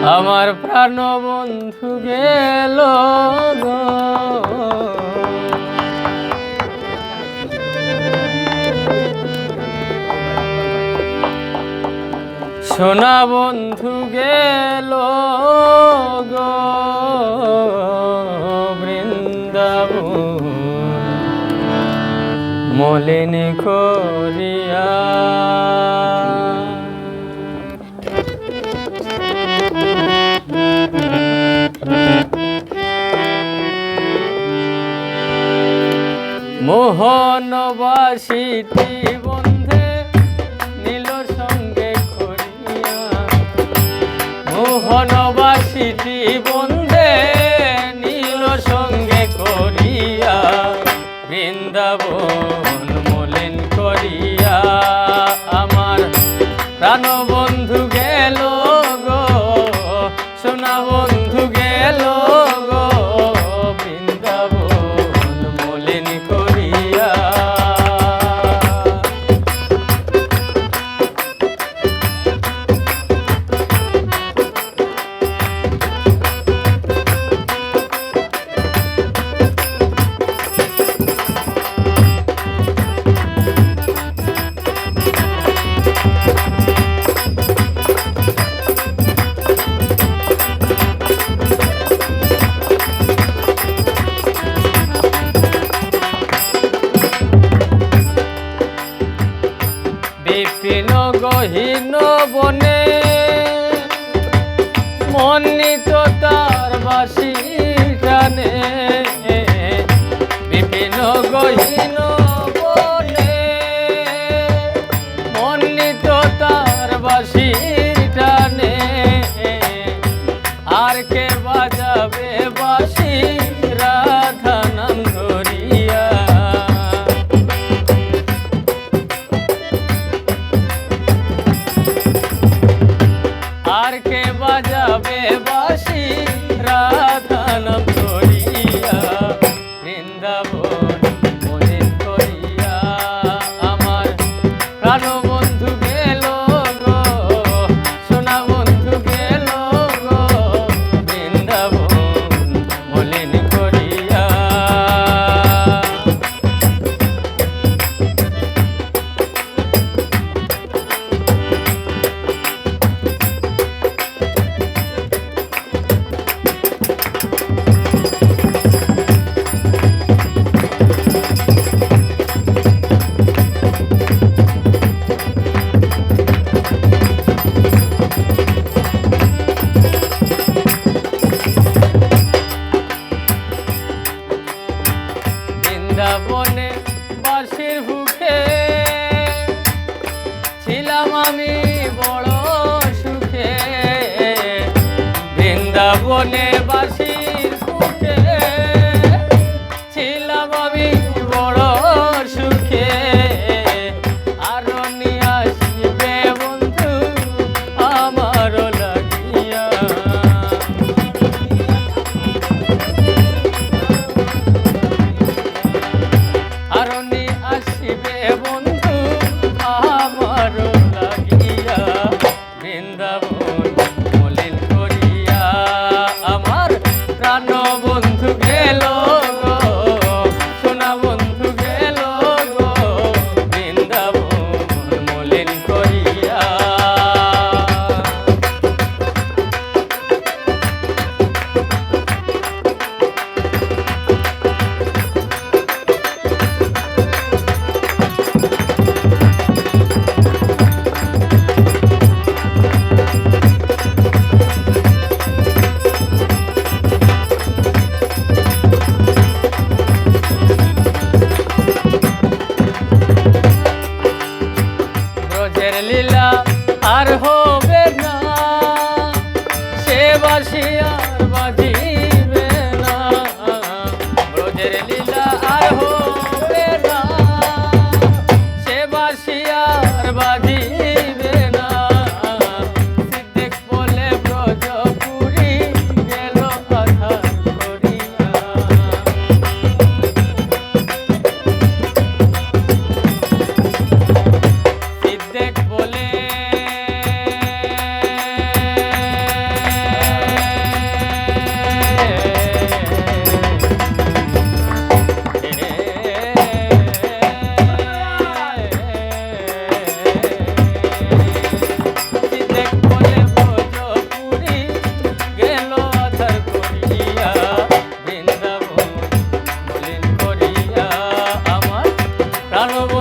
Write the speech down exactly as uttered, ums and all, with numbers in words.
আমার প্রাণ বন্ধু গেল গো, সোনা বন্ধু গেল গো বৃন্দাবন মলিন করিয়া। মোহন বাঁশিটি বন্ধে নীল সঙ্গে করিয়া, মোহন বাঁশিটি বন্ধে নীল সঙ্গে করিয়া, বৃন্দাবন মলিন করিয়া। আমার প্রাণ বন্ধু গেল গো, সোনা বন্ধু গেল গো বৃন্দাবন মলিন করিয়া। বিপিন গহীন বনে মন নিত তার বাঁশির টানে, বিপিন গহীন বনে মন নিত তার বাঁশির টানে। আর কে বাজাবে বাঁশি রাধা নাম ধরিয়া? আর কে বাজাবে বাঁশি রাধা নাম ধরিয়া? বৃন্দাবন মলিন করিয়া আমার প্রাণ বন্ধু গেল গো, সোনা বন্ধু গেল গো, বৃন্দাবন মলিন করিয়া। বৃন্দাবনে বাঁশির বুকে ছিলাম আমি বড় সুখে। বৃন্দাবনে বাঁশির বুকে ছিলাম আমি বড় সুখে। আরো নিয়ে আসিবে বন্ধু আমার লাগিয়া। আরো নিয়ে আসিবে বন্ধু আমার লাগিয়া। আনব